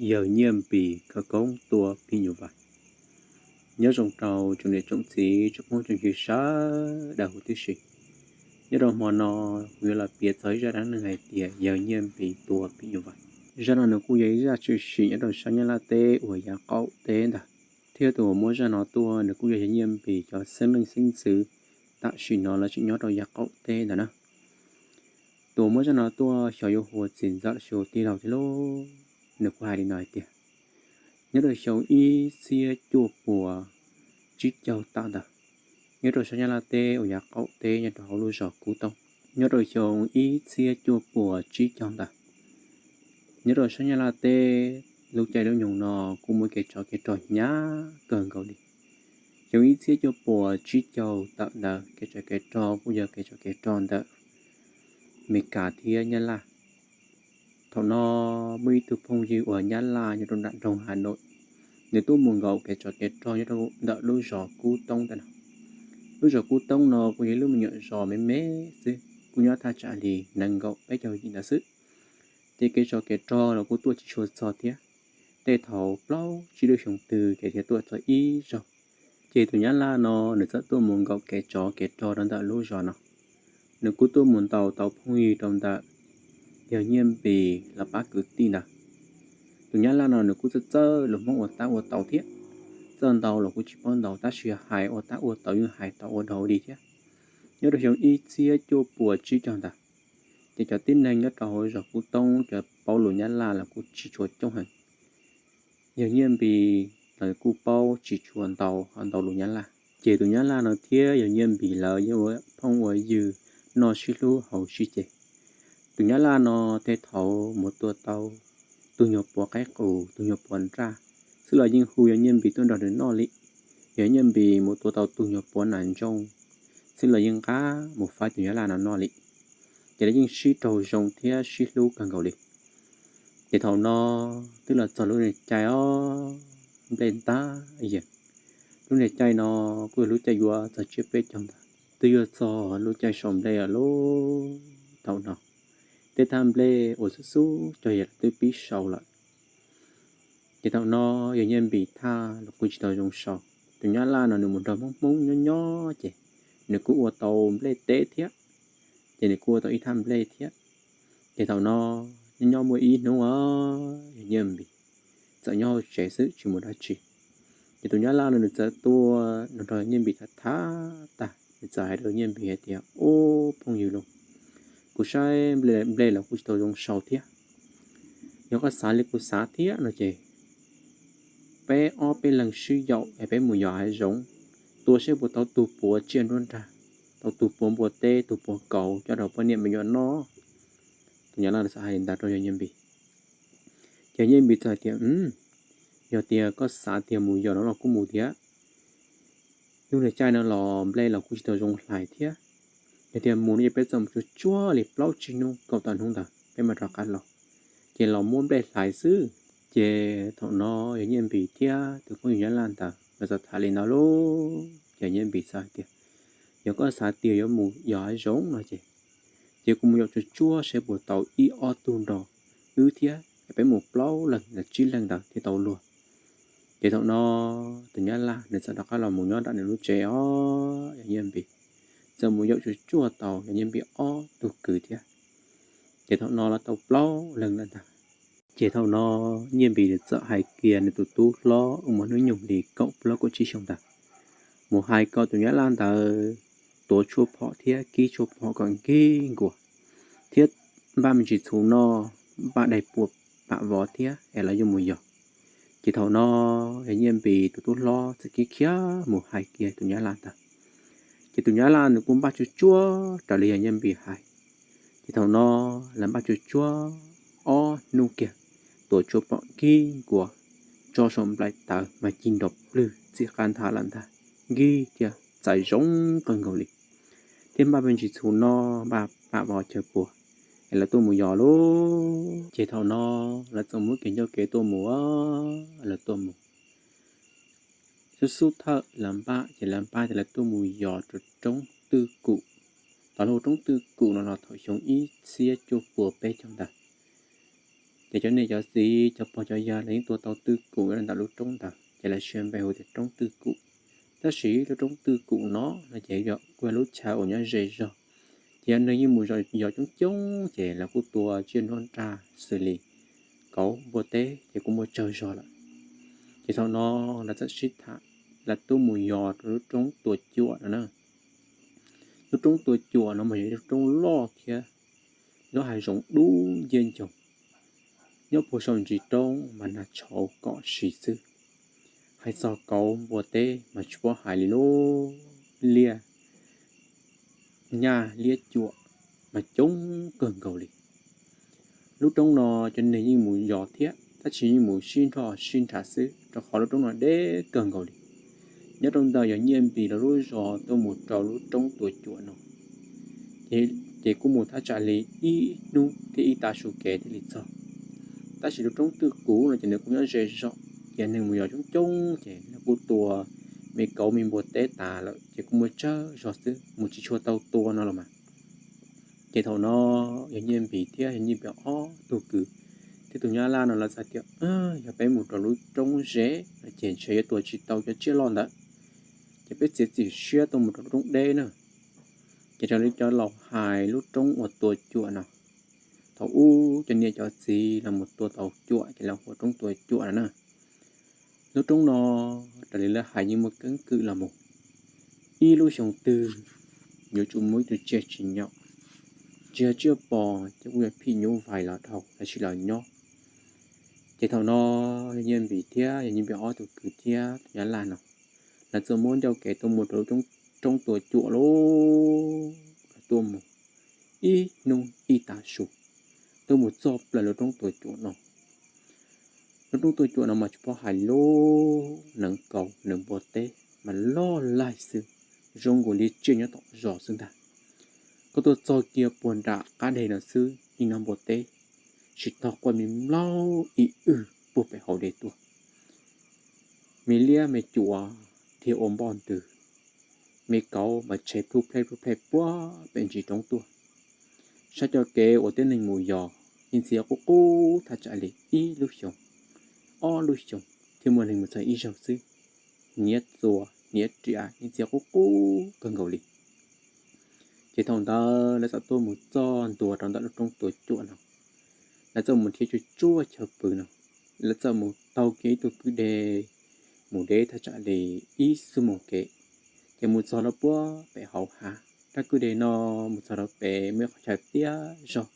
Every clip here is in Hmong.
Yawg Nyiaj Npis khawv koob tua phim nyuj vais. Nyob zoo rau tsoom niam tsoom txiv tsoom phooj tsoom ywg sawv daws huv tib si. Nyob rau hmo no, kuv yuav los piav txog ib zaj dab neeg hais tias Yawg Nyiaj Npis tua phim nyuj vais. Zaj no nws kuj yog ib zaj tshwm sim nyob rau sab Nyab Laj teb uas yav qaum teb ntag, thiab tus uas muab zaj no tuaj nws kuj yog Yawg Nyiaj Npis cov xeeb leej xeeb ntxwv tam sim no lawv tseem nyob rau yav qaum teb ntawd na. Tus uas muab zaj no tuaj xyov yuav hu ua txiv ntxawm los sis hu ua tij laug thiab lauj, nws kuj hais li no hais tias, nyob rau xyoo ib txhiab cuaj puas tsib caug tawm ntawd, nyob rau sab Nyab Laj teb uas yav qaum teb nyob rau hauv lub zos Kub Toob, nyob rau xyoo ib txhiab cuaj puas tsib caug ntawd, nyob rau sab Nyab Laj teb lub caij lub nyoog no kuj muaj kev tsov kev rog hnyav kawg nkaus li. Xyoo ib txhiab cuaj puas tsib caug tawm ntawd kev tsov kev rog kuj yog kev tsov kev rog ntawm Meskas thiab Nyab Laj. Thaum no muaj ib tug phooj ywg uas Nyab Laj nyob rau nram nroog Has Noim, nws tuaj mus nkaum kev tsov kev rog nyob rau ntawm lub zos Kub Toob ntawd no. Lub zos Kub Toob no kuj yog ib lub me nyuam zos me me xwb, kuj nyob thaj tsam li nees nkaum peb caug yim ntawd xwb. Ces kev tsov kev rog los kuj tuaj tsis tshua txog thiab. Tej thaum plaub tsib lub xyoo twg ces thiaj tuaj txog ib zaug. Ces tus Nyab Laj no nws txawm tuaj mus nkaum kev tsov kev rog rau ntawm lub zos no. Nws kuj tuaj mus ntaus tau phooj ywg rau ntawm Yawg Nyiaj Npis lawv pab kwv tij ntawd. Tus Nyab Laj no nws kuj txawj txawj lus Hmoob ua tab ua tau thiab. Txawj ntau los kuj tsis paub ntau tab sis hais ua tab ua tau yeej hais tau ua dog ua dig thiab. Nyob rau xyoo ib txhiab cuaj puas tsib caug ntawd, ces cov tib neeg nyob rau hauv zos Kub Toob cov paub lus Nyab Laj los kuj tsis tshua coob heev. Yawg Nyiaj Npis los kuj paub tsis tshua ntau ho ntau lus Nyab Laj. Ces tus Nyab Laj no thiab Yawg Nyiaj Npis lawv yeej ua phooj ua ywg noj sib hlub haus sib ce. Tus Nyab Laj no tej thaum mus tua tau tus nyuag puav qaib qus tus nyuag puav nraj xwb los yeej hu Yawg Nyiaj Npis tuaj nrog nws noj li. Yawg Nyiaj Npis mus tua tau tus nyuag puav nas ntsooj xwb los yeej nqa mus faib tus Nyab Laj no noj li. Ces lawv yeej sib raug zoo thiab sib hlub kawg nkaus li. Ces thaum no twb los txog lub niag caij os, nplej ntag yawg. Lub niag caij no kuj yog lub caij yuav txog tsiab peb caug ntawd, twb yuav txog lub caij sau nplej lawm lauj. Thaum no tej thaj nplej uas xub xub cog yam twb pib sau lawm. Ces thaum no Yawg Nyiaj Npis thaj los kuj tsis tau zoo sau. Tus Nyab Laj no nws mus nrog Hmoob Hmoob nyob nyob ces nws kuj ua tau nplej teb thiab, ces nws kuj ua tau ib thaj nplej thiab. Ces thaum no nyob nyob muaj ib hnub os, Yawg Nyiaj Npis txawm nyob hauv tsev xwb tsis mus dab tsi. Ces tus Nyab Laj no nws txawm tuaj nrog Nyiaj Npis tham tham tag, nws txawm hais rau Nyiaj Npis hais tias, ub phooj ywg lauj, kuv saib nplej los kuj tsis tau zoo sau thiab. Yog koj xav li kuv xav thiab no ces peb ob peb leeg sib yaum es peb mus yos hav zoov, tua seb puas tau tug puav tsiaj nruab nrag, tau tug puav npua teb, tug puav kauv coj rau poj niam me nyuam noj. Tus Nyab Laj txawm hais li ntawd rau Yawg Nyiaj Npis. Ces Nyiaj Npis txawm hais tias, yog tias koj xav tias mus yos no los kuj mus thiab. Lub niag caij no los nplej los kuj tsis tau zoo hlais thiab. Yog tias mus no ces peb txawm mus tsuag tsuag li plaub tsib hnub kaum tawm hnub ntawd peb mam rov qab los, ces los muab nplej hlais xwb. Ces thaum no Yawg Nyiaj Npis thiab tus phooj ywg Nyab Laj ntawd lawv txawm tham li ntawd lauj, ces Nyiaj Npis txawm hais tias, yog koj xav tias yuav mus yos hav zoov no ces, ces kuv mus yaum tsuag tsuag seb puas tau ib ob tug nrog wb thiab, peb mus plaub leeg los tsib leeg ntawd thiaj tau luag. Ces thaum no tus Nyab Laj nws txawm rov qab los mus nyob nram nws lub tsev os, Yawg Nyiaj Npis txawm mus yaum tsuag tsuag tau Yawg Nyiaj Npis ob tug kwv thiab. Ces thaum no los tau plaub leeg lawm ntag. Ces thaum no Nyiaj Npis nws txawm hais kiag nws tus tub hlob uas muaj hnub nyoog li kaum plaub kaum tsib xyoo ntawd, mus hais kom tus Nyab Laj ntawd tuav tshuaj phom thiab kib tshuaj phom kom nkig nkuas, thiab npaj me ntsis txhuv noj, npaj daim pua pam vov thiab es lawv yuav mus yos. Ces thaum no Yawg Nyiaj Npis tus tub hlob txawm khiav khiav mus hais kiag tus Nyab Laj ntawd. Ces tus Nyab Laj nws kuj npaj tsuag tsuag raws li Yawg Nyiaj Npis hais. Ces thaum no lawv npaj tsuag tsuag ob hnub kiag, tuav tshuaj phom nkig nkuas, tso saum nplaim tawv mas ci nrov plwg txij qab nthav lawm ntag, nkig thiab txais zoo kawg nkaus li. Thiab npaj me ntsis txhuv noj, npaj pam vov chaw pua, es lawv tuaj mus yos lauj. Ces thaum no lawv txawm muab kev ncauj kev tuaj mus, lawv tuaj mus. Xub xub thawj lawv npaj ces lawv npaj tias lawv tuaj mus yos rau roob Twj Kum. Tau lub roob Twj Kum no los thaum xyoo ib txhiab cuaj pua peb caug ntawd. Ces cov niam cov txiv cov pog cov yawg lawv yeej tua tau twj kum nyob rau ntawm lub roob ntawd ces lawv siv npe hu tias roob twj kum. Tab sis lub roob twj kum no no ces kuj yog lub chaw uas nyob ze zog, ces yog neeg yeej mus yos coob coob ces lawv kuj tua tsiaj nruab nrag xws li kauv npua teb ces kuj muaj tsawg zog lawm. Ces thaum no lawv txawm sib tham, lawv tuaj mus yos rau lub roob Tua Cuam no na. Lub roob Tua Cuam no mas yog ib lub roob loj thiab lub hav zoov dub nciab ncoog. Nyob puag saum ntsis roob mas nag tshauv kom si xwb. Hais txog kauv npua teb mas tsis paub hais li, lub liaj nyaj liab cuam mas coob kawg nkaus li. Lub roob no cov neeg yeej mus yos thiab tab sis yeej mus sib nrhoj sib nrhav xwb rau qhov lub roob no deb kawg nkaus li. Nyob rau ntawm Yawg Nyiaj Npis lawv lub zos tuaj mus rau lub roob Tua Cuam no ces kuj mus thaj tsam li ib hnub thiab ib tav su kev thiaj li txog. Tab sis lub roob twj kum no ces nws kuj nyob ze zog, ces neeg mus yos coob coob ces lawv kuj tua me kauv me npua teb tas lawm ces kuj muaj tsawg zog xwb, mus tsis tshua tau tua no los mas. Ces thaum no Yawg Nyiaj Npis thiab Yawg Nyiaj Npis ob tug kwv thiab tus nyab laj no lawv txawm tias, yog peb mus rau lub roob ze no ces ntshe yuav tua tsis tau cov tsiaj loj ntawd, ces peb txiav txim siab tuaj mus rau lub roob deb na. Ces raws li cov laus hais lub roob uas Tua Cuam no, thaum ub cov niam cov txiv los mus tua tau cuam ces lawv hu ua roob Tua Cuam no na. Lub roob no raws li lawv hais yeej muaj keeb kwm los mus, ib lub xyoo twg yuav tsum muaj ib tug tsiaj tsis nyob, tsis yog tsiaj pom ces kuj yog phim nyuj vais los dhau lawv sim los nyob. Ces thaum no Yawg Nyiaj Npis thiab Yawg Nyiaj Npis ob tug kwv thiab tus nyab laj no, lawv txawm muab ncauj kev tuaj mus rau lub roob Tua Cuam lauj. Lawv tuaj mus ib hnub ib tav su, tuaj mus txog plaws lub roob Tua Cuam no. Lub roob Tua Cuam no mas tsis paub hais li, neev kauv neev npua teb mas loj laig xwb, zoo nkaus li tsiaj nyob tom zos xwb ntag. Koj tuaj txog kiag puag nram qab deg no xwb yeej hnov npua teb tsis tog quaj me nplaug ib wg puag pem hauv dej tuaj. Me liab me cuam dhia ua npoj ntws, me kauv mas tshe plhub plhej plhub plhej puag pem ntsis roob tuaj. Saib cov kev uas tib neeg mus yos yeej txia qub qub thaj tsam li ib lub xyoo, ob lub xyoo thiaj muaj neeg mus txog ib zaug xwb. Hniav txuas hniav riam yeej txia qub qub kawg nkaus li. Ces thaum ntawd lawv txawm tuaj mus txog ntua rau ntawm lub roob Tua Cuam no, lawv txawm mus dhia tsuj tsuaj chaw pw no, lawv txawm mus taug kiag ib tug kwj deg mus deb thaj tsam li ib xuab moos kev, ces mus txog rau puag pem hauv hav. Rab kwj deg no mus txog rau pem muaj ib qhov chaw tiaj zog,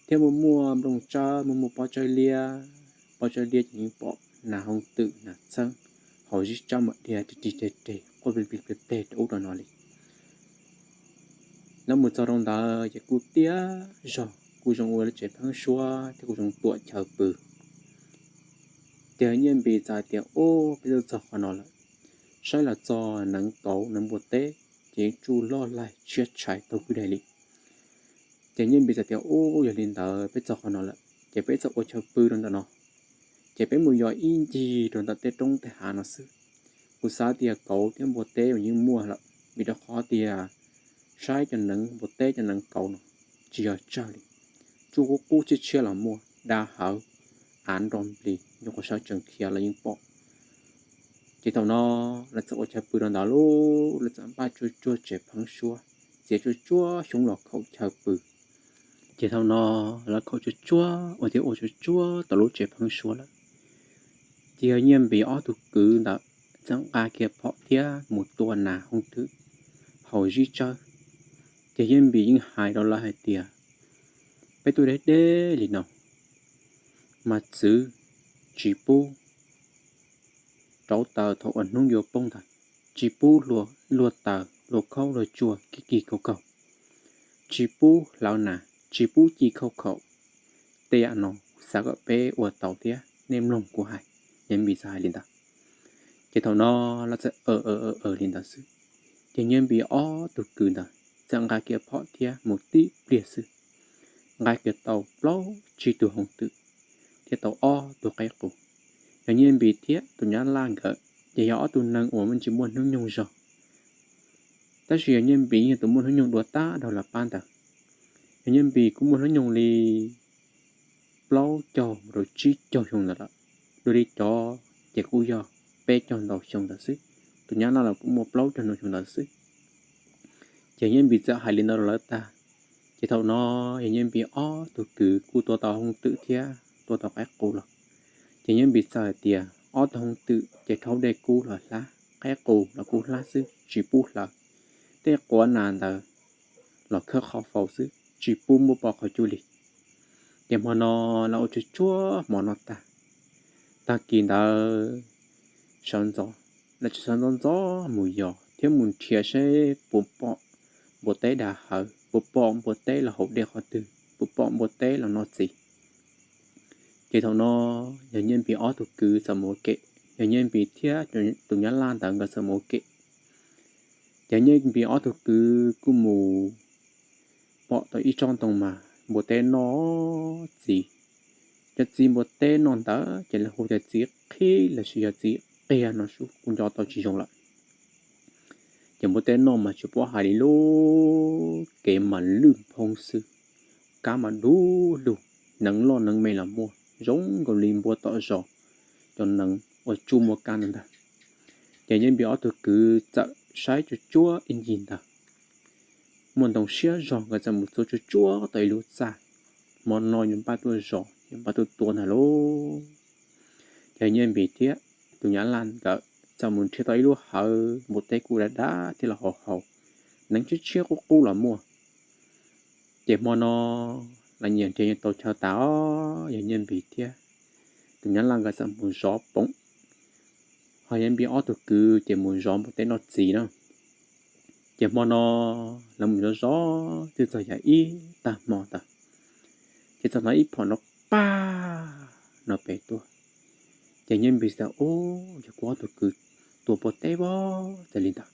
thiab muaj muaj nplooj tsawb, muaj muaj pob tsawb liab. Pob tsawb liab ces yeej pom nas hooj twm nas txheeb hauv zib tsawb mas dhia rig rig reg reg quaj plig plig plig pleg rau ub rau no li. Lawv mus txog rau ntawd ces kuj tiaj zog, kuj zoo ua lub tsev pheeb suab thiab kuj zoo tuam chaw pw. Ces Nyiaj Npis txawm hais tias, Ub, peb tuaj txog qhov no lawm, saib los txog neev kauv neev npua teb ces yeej tsuj loj laig tshiab tshais taug kwj deg li. Ces Nyiaj Npis txawm tias, Ub, yog li ntawd peb txog qhov no lawm ces peb txawm ua chaw pw rau ntawm no, ces peb mus yos ib ncig rau ntawm tej roob tej hav no xwb. Kuv xav tias kauv thiab npua teb mas yeej muaj lawm, vim rau qhov tias saib cov neev npua teb cov neev kauv no tsis yog tsawg li, tsuj qub qub tshiab tshiab los muaj, da hawv, av nro nplig, nyuam qhuav sawv tsees khiav los yeej pom. Ces thaum no lawv txawm ua chaw pw rau ntawd lauj, lawv txawm npaj tsuaj tsuag tsev pheeb suab, txiav tsuaj tsuag xyoob los khaum chaw pw. Ces thaum no lawv khaum tsuaj tsuag ua thiab ua tsuaj tsuag tau lub tsev pheeb suab lawm, ces yog Nyiaj Npis ob tug kwv ntawd txawm nqa kiag phom thiab mus tua nas hooj twm hauv zib tsawb. Ces Nyiaj Npis yeej hais rau lawv hais tias, Peb tuaj deb deb li no mas txwv tsis pub rauv taws thaum uas hnub yuav poob ntag, tsis pub luag taws luag khaub luag tsuag kig kig kaug kaug, tsis pub hlawv nas, tsis pub ci khauj khaum. Tej yam no kuv xav kom peb ua tau thiab, nej mloog kuv hais. Nyiaj Npis txawm hais li ntawd. Ces thaum no lawv txawm aws aws aws li ntawd xwb. Ces Nyiaj Npis ob tug kwv ntawd txawm nqa kiag phom thiab mus tib pliag xwb, nqa kiag tau plaub tsib tug hooj twm thiab tau ob tug qaib qus. Yog Nyiaj Npis thiab tus nyab laj nkawd ces yog ob tug neeg uas muaj ntsis muaj hnub nyoog zog, tab sis yog Nyiaj Npis yog tus muaj hnub nyoog dua tab dhau lawv pab ntawd. Yog Nyiaj Npis kuj muaj hnub nyoog li plaub caug rau tsib caug xyoo ntawd lawm, dua li cov ces kuj yog peb caug ntau xyoo ntawd xwb, tus nyab laj los kuj muaj plaub caug ntau xyoo ntawd xwb. Ces Nyiaj Npis txawm hais li ntawd rau lawv tag, ces thaum no yog Nyiaj Npis ob tug kwv kuj tua tau hoob twm thiab tua tau qaib qus los. Ces Nyiaj Npis txawm hais tias ob tug hoob twm ces rhaub dej kub los hlab, qaib qus los kuj hlab xwb tsis pub hlawv, tej quav nas ntawd los khawb qhov faus xwb tsis pub muab pov qhov cub li. Ces hmo no lawv ua tsuag tsuag hmo no tag, tag kis ntawd sawv ntxov, lawv tseem sawv ntxov ntxov mus yos thiab mus nrhiav seb puas pom npua teb dag hawv, puas pom npua teb los haus dej qhov twg, puas pom npua teb los noj txiv. Ces thaum no yog Nyiaj Npis ob tug kwv txawm mus ua ke, yog Nyiaj Npis thiab tus nyab laj ntawd nkawd txawm mus ua ke. Ces Nyiaj Npis ob tug kwv kuj mus pom tau ib tsob ntoo mas npua teb noj txiv. Cov txiv npua teb noj ntawd ces lawv hu tias txiv qhib lossis yog txiv qiag no sub kuj nco tau tsis zoo lawm. Ces npua teb noj mas tsis paub hais li, lub kev mas lwj nphoob xwb, kab mas dub lug, neev loj neev me los muaj, zoo nkaus li npua tom zos cov neev uas tsuj muaj kab ntawd ntag. Ces Nyiaj Npis ob tug kwv txawm saib tsuag tsuag ib ncig ntawd, muaj ntoo siab zog nkawd txawm mus txua tsuag tsuag tau ib lub txaj, hmo no yuav npaj tuaj zov, yuav npaj tuaj tua ntag lauj. Ces Nyiaj Npis thiab tus nyab laj nkawd txawm mus nrhiav tau ib lub hawv npua teb kuj dav dav thiab los haus haus, neev tshiab tshiab qub qub los muaj. Ces hmo no lawv nyias nrhiav nyias tau chaw tas os, yog Nyiaj Npis thiab tus nyab laj nkawd txawm mus zov poov, ho Nyiaj Npis ob tug kwv ces mus zov npua teb noj txiv na. Ces hmo no lawv mus zov zov twb txog yam ib tag hmo ntawd, ces txawm hnov ib phom nrov pag no pem tuaj. Ces Nyiaj Npis tias, Ub, yog kuv ob tug kwv tua npua teb vov, cas li ntawd.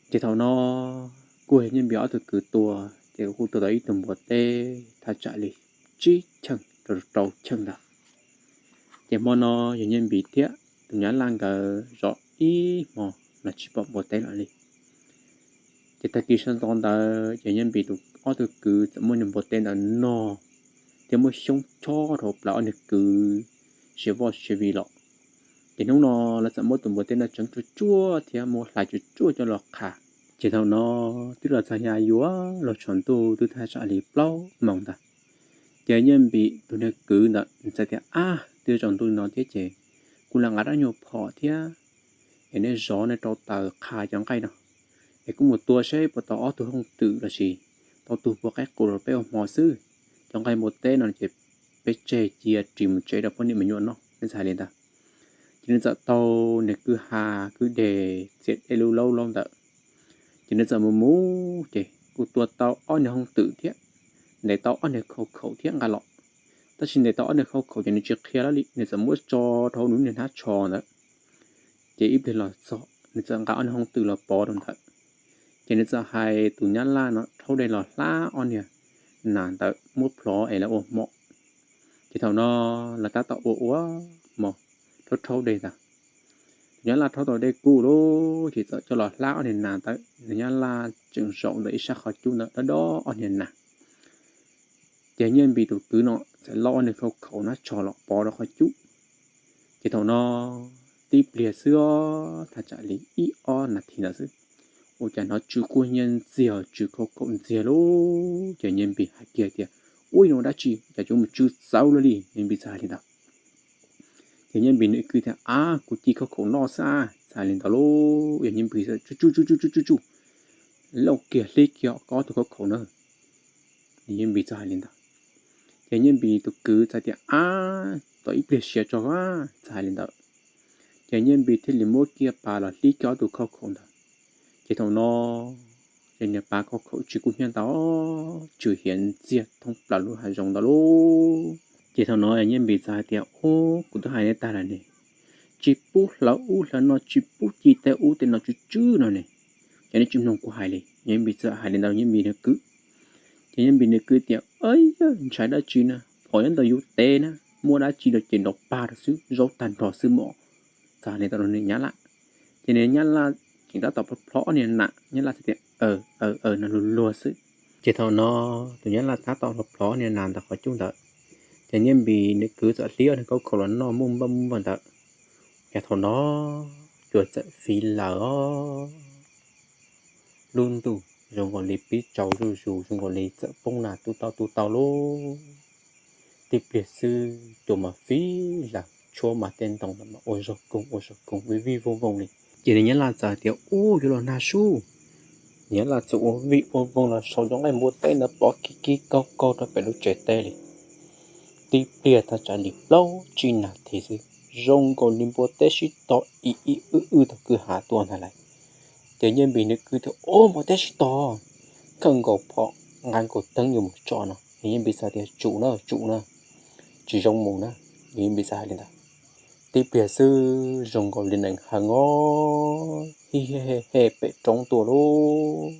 Ces thaum no kuj yog Nyiaj Npis ob tug kwv tua, ces kuj tua tau ib tug npua teb thaj tsam li tsib cheej rau rau cheej ntawd. Ces hmo no yog Nyiaj Npis thiab tus nyab laj nkawd zov ib hmo los tsis pom npua teb los li. Ces tag kis sawv ntxov ntawd ces Nyiaj Npis tus ob tug kwv txawm muab niag npua teb ntawd no thiab muab xyoob chob rau plaws ob niag kwv siav voj siav viv los. Ces hnub no lawv txawm muab tus npua teb ntawd tseev tsuag tsuag thiab muab hlais tsuag tsuag coj los qha. Ces thaum no twb los txog yav yuav luag tshav ntuj twb thaj tsam li plaub moos ntawd. Ces Nyiaj Npis tus niag kwv ntawd txawm tias, Ab, twb tsaus ntuj li no thiab ces kuv lam nqa rab nyuag phom thiab es nej zov nej rau taws qha cov nqaij no, es kuv mus tua seb puas tau ob tug hooj twm lossis tau tus npua qaib qus rau peb ua hmo xwb. Cov nqaij npua teb no ces peb tseg cia ris mus tsev rau poj niam me nyuam noj, nws txawm hais li ntawd. Ces nws txawm taug niag kwj ha kwj deg txias dej lub laub laub ntawd, ces nws txawm mus mus ces kuj tua tau ob niag hooj twm thiab ntes tau ob niag khau khaum thiab nqa los. Tab sis ntes tau ob niag khau khaum ces nws tsis qhia lawv li, nws txawm muab tso rau hauv nws niag hnab tsho ntawd. Ces ib pliag los txog nws txawm nqa ob niag hooj twm los pov rau ntawd. Ces nws txawm hais tus nyab laj no rhaub dej los hlab ob niag nas ntawd muab plhov es lawv ua hmo. Ces thaum no lawv tab tom ua ua hmo rhaub rhaub dej ntawd. Tus nyab laj rhaub tau dej kuj lawm ces txawm coj los hlab ob niag nas ntawd, tus nyab laj tseem zaum ntawm ib sab qhov cub ntawd dob dob ob niag nas. Ces Nyiaj Npis tus kwv no txawm lauj ob niag khau khaum hnab tsho los pov rau qhov cub. Ces thaum no tib pliag xwb os, thaj tsam li ib ob nas this ntawd xwb, ua cas hnov tsw quaj nyiaj ntxiag tsw khau khaum ntxiag lauj. Ces Nyiaj Npis hais kiag tias, Ub, no dab tsi, cas yuav mus tsw txawv luaj li? Nyiaj Npis txawm hais li ntawd. Ces Nyiaj Npis nws kwv tias, Ab, kuv ci khau khaum noj xwb, txawm hais li ntawd lauj. Yog Nyiaj Npis tsuj tsuj tsuj tsuj tsuj tsuj, lauj kiag hlib kiag ob tug khau khaum na. Nyiaj Npis txawm hais li ntawd. Ces Nyiaj Npis tus kwv txawm tias, Ab, tos ib pliag siav tso, txawm hais li ntawd. Ces Nyiaj Npis thiaj li muab kiag pas los hlib kiag ob tug khau khaum ntawd. Ces thaum no ces niag pas khau khaum tsw kub hnyiab ntawd tsw hiav ntxiag thoob plaws lub hav zoov ntawd lauj. Ces thaum no Nyiaj Npis txawm hais tias, Ub, kuv twb hais nej tag lawm ne, tsis pub hlawv ub hlawv no, tsis pub ci tej ub tej no tsw tsw no ne, ces nej tsis mloog kuv hais li. Nyiaj Npis txawm hais li ntawd Nyiaj Npis nws kwv. Ces Nyiaj Npis nws kwv tias, Ntshai dab tsi na, phom nyob ntawm yus tes na, muaj dab tsi los ces nrov pag rau xwb, zaub tag nrho xwb mos. Txawm hais li ntawd rau niag nyab laj. Ces niag nyab laj tseem tab tom plhov plhov ob niag nas, nyab laj txawm tias, Aw, aw, aw no luag luag xwb. Ces thaum no tus nyab laj tab tom plhov plhov ob niag nas ntawm qhov cub ntawd, Ces Nyiaj Npis nws kwv txawm hliv ob niag kaub khau los noj muaj npaj muaj ntawd, ces thaum no cua txawm fiv lawm os. Lub ntuj zoo nkaus li pib tsaus zuj zus, zoo nkaus li txawm poob nag tu tau tu tau lauj. Tib pliag xwb cua mas fiv lawm, tshuab mas tej ntoo ntawd mas ua zog koog ua zog koog vij vij voog voog li. Ces niag Nyab Laj txawm hais tias, Ub, yuav los nag sub. Niag Nyab Laj txawm ua vij ua voog los saum cov nqaij npua teb ntawd pov kig kig kaug kaug rau pem lub tsev teb li. Tib pliag thaj tsam li plaub tsib nas this xwb, zoo nkaus li npua teb sib tog ib ib wb wb tau kwj ha tuaj ntag lawm. Ces Nyiaj Npis nws kwv tias, Ub, npua teb sib tog. Khawj nkaus phom nqa nkaus teeb yuav mus tso no, Nyiaj Npis txawm tias, Tsum na, tsum na, tsis zoo mus na. Nyiaj Npis txawm hais li ntawd. Tib pliag xwb zoo nkaus li nees haw os, hij hij hij pem roob tuaj lauj.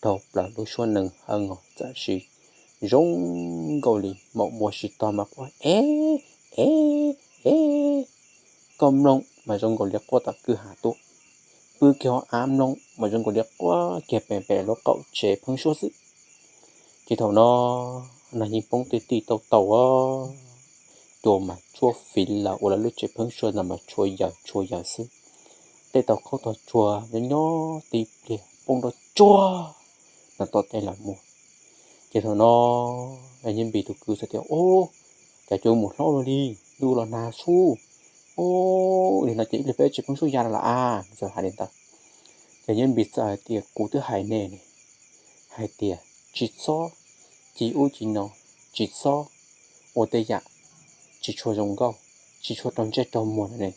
Dhau plaws lub suab nees haw os, txawm sis zoo nkaus li maum npua sib tog mas quaj, Ev, ev, ev. Koj mloog mas zoo nkaus li quaj tom kwj ha tuaj. Pw kiag hauv av mloog mas zoo nkaus li quaj kiag pem pem lub qaum tsev pheeb suab xwb. Ces thaum no nag yeej poob tij tij tau tau os, cua mas tshuab fiv lawm ua lawv lub tsev pheeb suab ntawd mas tshua yaws tshua yaws xwb. Tej tau khaub tau tsua nyob nyob tib pliag poob nrov tsuag no tom tej los muag. Ces thaum no Nyiaj Npis tus kwv txawm tias, Ub, cas cua mus hlob luaj li, ntuj los nag sub. Ub, li no ces ib pliag peb tsev pheeb suab ya lawm a, txawm hais li ntawd. Ces Nyiaj Npis txawm hais tias, Kuv twb hais nej ne, hais tias tsis txhob ci ub ci no, tsis txhob ua tej yam tsis tshua zoo nkauj, tsis tshua raug ntsej raug muag no ne.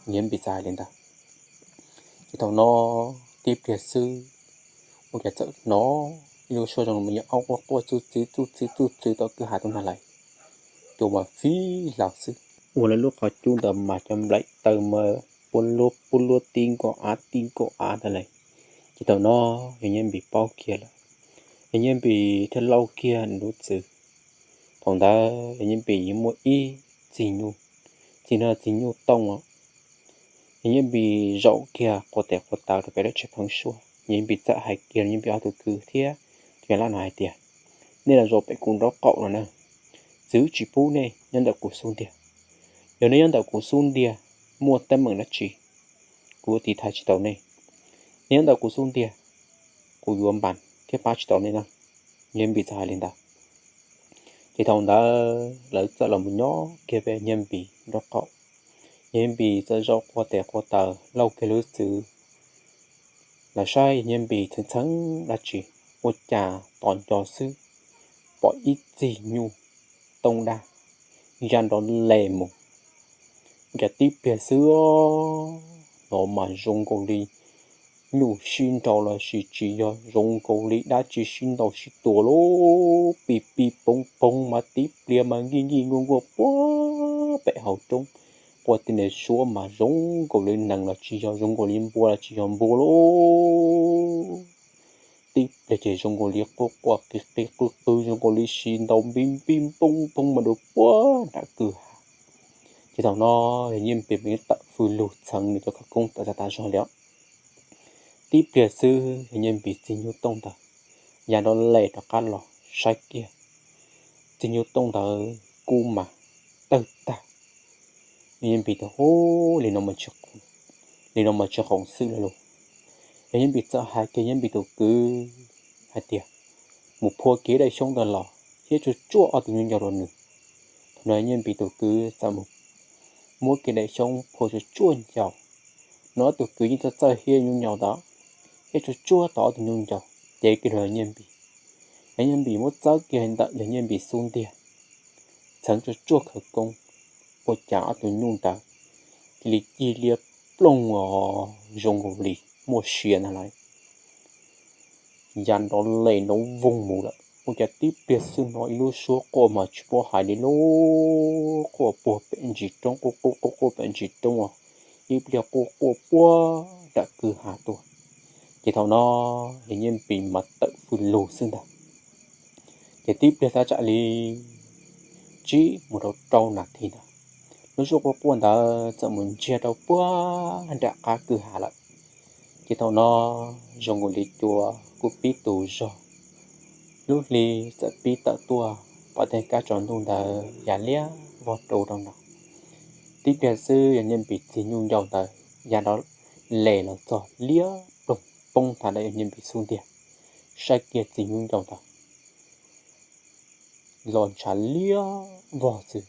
Nyiaj Npis txawm hais li ntawd. Ces thaum no tib pliag xwb ua cas txawm hnov ib lub suab zoo li me nyuam aub quaj quaj txuj txwv txuj txwv txuj txwv tom kwj ha tuaj ntag lawm. Cua mas fiv lawm xwb, ua lawv lub qhov cub ntawd mas cov nplaim taw mas pub luab pub luab tib nkaus av tib nkaus av ntag lawm. Ces thaum no yog Nyiaj Npis paub kiag lawm, yog Nyiaj Npis thiaj lauj kiag nws lub txwv. Thaum ntawd yog Nyiaj Npis yeej muaj ib txig nyuj, txig no txig nyuj tooj os. Yog Nyiaj Npis zaum kiag qua tes qua taw rau pem lub tsev pheeb suab, Nyiaj Npis txawm hais kiag Nyiaj Npis ob tug kwv thiab tus Nyab Laj no hais tias, Nej los zaum pem kuv nraub qaum no na, txwv tsis pub nej nyob ntawm kuv xub ntiag. Yog nej nyob ntawm kuv xub ntiag muaj teeb meem dab tsi, kuv yuav tiv thaiv tsis tau nej. Nej nyob ntawm kuv xub ntiag, kuv yuav npas thiab pab tsis tau nej na. Nyiaj Npis txawm hais li ntawd. Ces thaum ntawd lawv txawm los mus nyob kiag pem Nyiaj Npis nraub qaum. Nyiaj Npis txawm zaum qua tes qua taw lauj kiag lub txwv los saib Nyiaj Npis txheeb txheeb dab tsi, ua cas tos nco xwb pom ib txig nyuj tooj daj ya nrov les mus. Ua cas tib pliag xwb no mas zoo nkaus li nyuj sib nraus los sis tsis yog, zoo nkaus li dab tsi sib ntaus sib tua lauj, pib pib poob poob mas tib pliag mas nkij nkij nkuaj nkuaj puag pem hauv roob. Quaj tib niag suab mas zoo nkaus li nees los tsis yog, zoo nkaus li npua los tsis yog npua lauj. Tib pliag ces zoo nkaus li quaj quaj qis qis qw qw zoo nkaus li sib ntaus npib npib npoob npoob mas dua puag nram kwj ha. Ces thaum no yog Nyiaj Npis mas yeej tawm fws lug txheev nws cov khawv koob tawm tas tas zog li os. Tib pliag xwb yog Nyiaj Npis txig nyuj tooj ntawd ya nrov les rov qab los saib kiag, txig nyuj tooj ntawd kub mas tawg tag. Yog Nyiaj Npis tias, Ub, li no mas tsis, li no mas tsis khoom xwb lawm lauj. Yog Nyiaj Npis txawm hais kiag Nyiaj Npis tus kwv hais tias, Mus phua kiag daim xyoob ntawd los thiab tsuag tsuaj ob tug nyuj ncaus rau nws. Thaum no Nyiaj Npis tus kwv txawm mus muab kiag daim xyoob phua tsuag tsuaj ncaus. No ob tug kwv yeej txawj txawj hiab nyuj ncaus ntawd, thiab tsuag tsuaj tau ob tug nyuj ncaus cev kiag rau Nyiaj Npis. Yog Nyiaj Npis muab txawb kiag ntawm yog Nyiaj Npis xub ntiag, txheev tsuag tsuaj khawv koob, ua cas ob tug nyuj ntawd cia li cig liab ploog os, zoo nkaus li muaj sia ntag lauj. Ya nrov les nrov voog mus lawm, ua cas tib pliag xwb no ib lub suab quaj mas tsis paub hais li lauj, quaj puag pem ntsis roob, quaj quaj quaj quaj pem ntsis roob os, ib pliag quaj quaj puag nram kwj ha tuaj. Ces thaum no yog Nyiaj Npis mas tawm fws lug xwb ntag. Ces tib pliag thaj tsam li tsib mus rau rau nas this ntawd, lub suab quaj quaj ntawd txawm mus ntsiag rau puag nram qab kwj ha lawm. Ces thaum no zoo nkaus li cua kuj pib tu zog, lub hli txawm pib tawm tuaj pom tej kab tsaus ntuj ntawd ya liab vog rau rau no. Tib pliag xwb yawg Nyiaj Npis txiv nyuj ncaus ntawd ya rov les los txog liab ploog poob nthav ntawm yawg Nyiaj Npis xub ntiag, saib kiag txiv nyuj ncaus ntawd los ntshav liab vog xwb.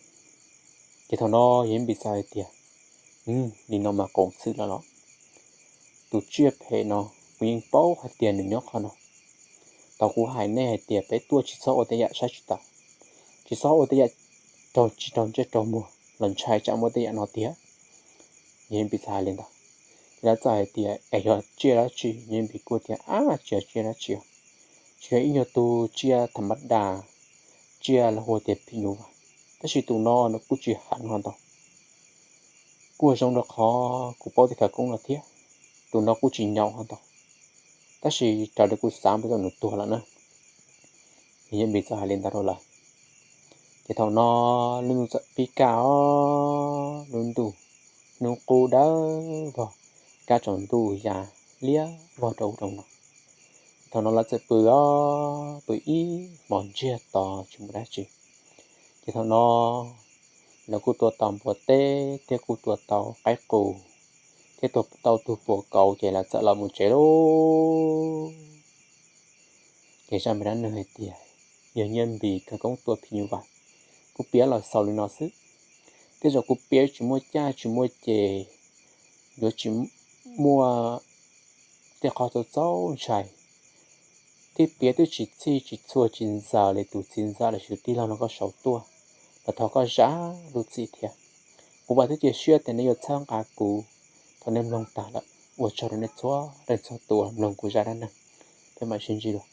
Ces thaum no yawg Nyiaj Npis xav hais tias, li no mas qoom xwm lawm los. Tus tsiaj phem no, kuv yeej paub hais tias nws nyob qhov no. Tau kuv hais nej hais tias peb tuaj tsis txhob ua tej yam saib tsis taus, tsis txhob ua tej yam raug tsis raug ntsej raug muag los ntshai tsam muaj tej yam no tiag. Yawg Nyiaj Npis txawm hais li ntawd, ces lawv txawm hais tias es yog tsiaj dab tsi? Yawg Nyiaj Npis kuj tias ab, tsis yog tsiaj dab tsi, tsis yog ib nyuag tus tsiaj tham mab das, tsiaj lawv hu tias phim nyuj vais, tab sis tus no nws kuj tsis heev ho ntau, kuj zoo rau qhov kuv paub tej khawv koob no thiab. Tus no kuj tsis nyaum ho ntau, tab sis raws li kuv xav mas nws tuag lawm na. Yawg Nyiaj Npis txawm hais li ntawd rau lawv. Ces thaum no lub ntuj txawm pib kaj os, lub ntuj hnub qub dawb vog, kab tsaus ntuj ya liab vog rau rau no. Thaum no lawv txawm pw os, pw ib hmos ntsiag to tsis muaj dab tsi. Ces thaum no lawv kuj tua tau npua teb thiab kuj tua tau qaib qus thiab tua tau tug puas kauv ces lawv txawm los mus tsev lauj. Ces zaj me dab neeg hais tias yawg Nyiaj Npis khawv koob tua phim nyuj vais, kuv piav los xaus li no xwb. Tej zaum kuv piav tsis muaj caj tsis muaj ces yuav tsis muaj tej qhov txaus txaus ntshai, thiab piav twb tsis txhij tsis txhua tsis ntxaws li tus txiv ntxawm los sis tus tij laug no koj sau tuaj, los thov koj zam lub txim thiab. Kuv vam thiab cia siab tias nej yuav txhawb nqa kuv thaum nej mloog tag lawm. Ua tsaug rau nej txhua leej txhua tus uas mloog kuv zaj dab neeg. Peb mam sib ntsib dua.